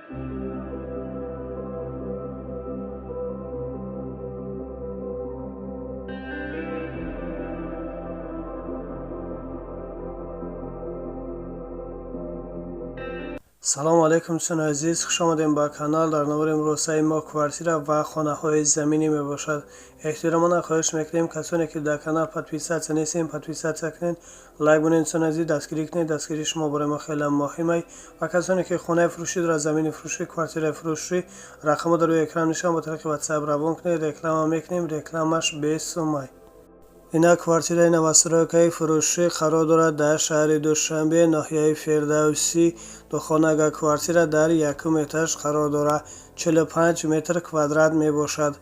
Салому алайкум, дӯстони азиз, хуш омадем ба канал. Дар навори имрӯзаи мо квартира ва хонаҳои заминӣ мебошад. Эҳтиромона хоҳиш мекунем, касоне ки дар канал подписаться нестем, подписаться кунед, лайк бунед. Дӯстони азиз, дастгирӣ кунед, дастгирии шумо барои мо хеле муҳим ай. Ва касоне ки хонаи фурӯшӣ дорад, замини фурӯшӣ, квартираи фурӯшӣ, рақамҳо дар рӯи экран мешаванд, ба тариқи WhatsApp равон кунед, реклама мекунем, рекламаш бесумай. Ина квартираи новостройкаи фурӯшӣ қарор дорад дар шаҳри Душанбе, ноҳияи Фирдавсӣ. Духонага квартира дар якум этаж қарор дорад, 45 метр квадрат мебошад.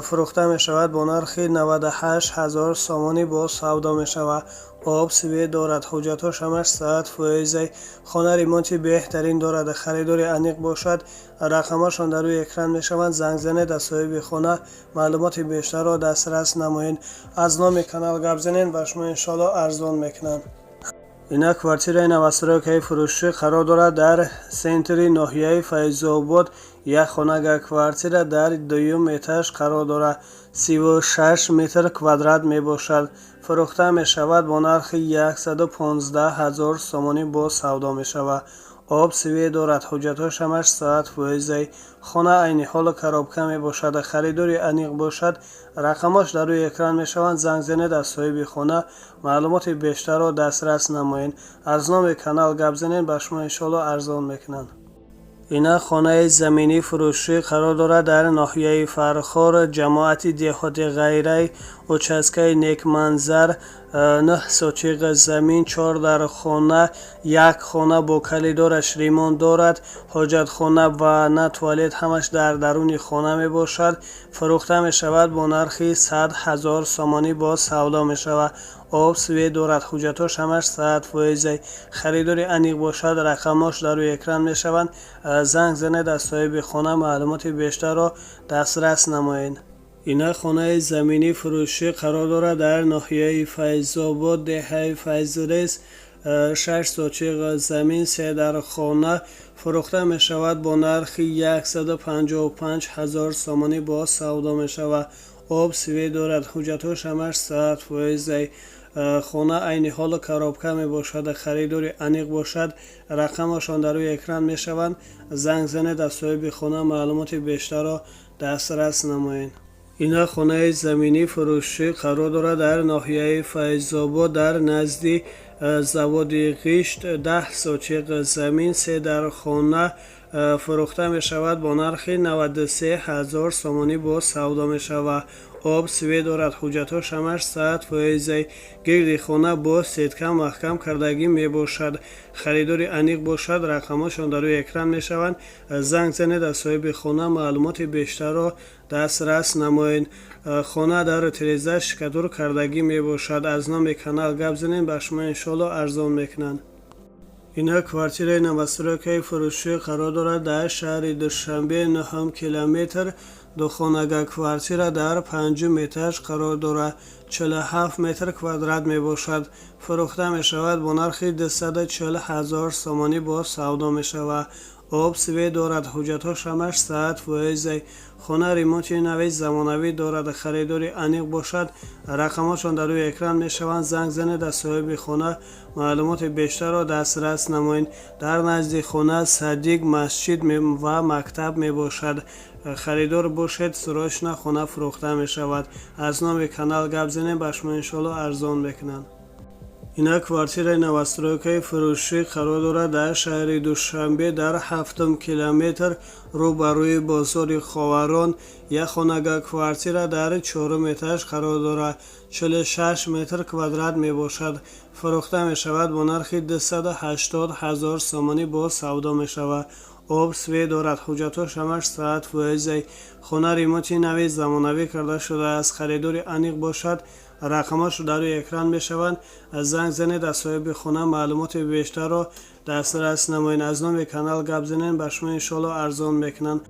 Фурӯхта мешавад бо нархи 98 ҳазор сомонӣ, бо савдо мешавад. Об, свет дорад, ҳуҷҷатҳош ҳамаш 100%. Хона ремонти беҳтарин дорад. Харидори аниқ бошад, рақамҳошон дар рӯи экран мешаванд, занг занед, аз соҳиби хона маълумоти бештарро дастрас намоед. Аз номи канал гап занед, ба шумо иншоалло арзон мекунанд. Ина квартираи новостройкаи фурӯшӣ қарор дорад дар центри ноҳияи Файзобод. Як хонага квартира дар дуюм этаж қарор дорад, 36 метр квадрат мебошад. Фурӯхта мешавад бо нархи 115 ҳазор сомонӣ, бо савдо мешавад. Об, свет дорад, ҳуҷҷатҳош ҳамаш 100%. Хона айни ҳоло коробка мебошад. Харидори аниқ бошад, рақамҳош дар рӯи экран мешаванд, занг занед, аз соҳиби хона маълумоти бештарро дастрас намоед. Аз номи канал гап занед, ба шумо иншоалло арзон мекунанд. Ина хонаи заминӣ фурӯшӣ қарор дорад дар ноҳияи Фархор, ҷамоати деҳоти Ғайрай, участкаи Некманзар. 9 сотиқ замин, чор дар хона, як хона бо калидораш ремонт дорад. Ҳоҷатхона, ванна, туалет ҳамаш дар даруни хона мебошад. Фурӯхта мешавад бо нархи 100 ҳазор сомонӣ, бо савдо мешавад. Об, свет дорад, ҳуҷҷатҳош ҳамаш 100%. Харидори аниқ бошад, рақамҳош дар рӯи экран мешаванд, занг занед, аз соҳиби хона маълумоти бештарро дастрас намоед. Ина хонаи заминӣ фурӯшӣ қарор дорад дар ноҳияи Файзобод, деҳаи Файзрес. 6 сотиқ замин, се дар хона. Фурӯхта мешавад бо нархи 155 ҳазор сомонӣ, бо савдо мешавад. Об, свет дорад, ҳуҷҷатҳош ҳамаш 100%. Хона айни ҳоло коробка мебошад. Харидори аниқ бошад, рақамашон дар рӯи экран мешаванд, занг занед, аз соҳиби хона маълумоти бештарро дастрас намоед. Ина хонаи заминӣ фурӯшӣ қарор дорад дар ноҳияи Файзобод, дар назди заводи ғишт. 10 сотиқ замин, се дар хона. Фурӯхта мешавад бо нархи 93 ҳазор сомонӣ, бо савдо мешавад. Об, свет дорад, ҳуҷҷатҳош ҳамаш 100%. Гирди хона бо сетка маҳкам кардагӣ мебошад. Харидори аниқ бошад, рақамҳошон дар рӯи экран мешаванд, занг занед, аз соҳиби хона маълумоти бештарро дастрас намоед. Хона дар тиреза штукатур кардагӣ мебошад. Аз номи канал гап занед, ба шумо иншоалло арзон мекунанд. Ина квартираи новостройкаи фурӯшӣ қарор дорад дар шаҳри Душанбе, нӯҳум километр. Духонага квартира дар панҷум этаж қарор дорад, 47 метр квадрат мебошад. Фурӯхта мешавад бо нархи 240 ҳазор сомонӣ, бо савдо мешавад. Об, свет дорад, ҳуҷҷатҳош ҳамаш 100%. Хона ремонти нави замонавӣ дорад. Харидори аниқ бошад, рақамҳошон дар рӯи экран мешаванд, занг занед, аз соҳиби хона маълумоти бештарро дастрас намоед. Дар назди хона садик, масҷид ва мактаб мебошад. Харидор бошед, срочно хона фурӯхта мешавад. Аз номи канал гап занед, ба шумо иншоалло арзон мекунанд. Ина квартираи новостройкаи фурӯшӣ қарор дорад дар шаҳри Душанбе, дар ҳафтум километр, рӯ ба рӯи бозори Ховарон. Як хонага квартира дар чорум этаж қарор дорад, 46 метр квадрат мебошад. Фурӯхта мешавад бо нархи 280 ҳазор сомонӣ, бо савдо мешавад. Об, свет дорад, ҳуҷҷатҳош ҳамаш 100%. Хона ремонти нави замонавӣ карда шудааст. Харидори аниқ бошад, рақамҳош дар рӯи экран мешаванд, занг занед, аз соҳиби хона маълумоти бештарро дастрас намоед. Аз номи канал гап занед, ба шумо иншоалло арзон мекунанд.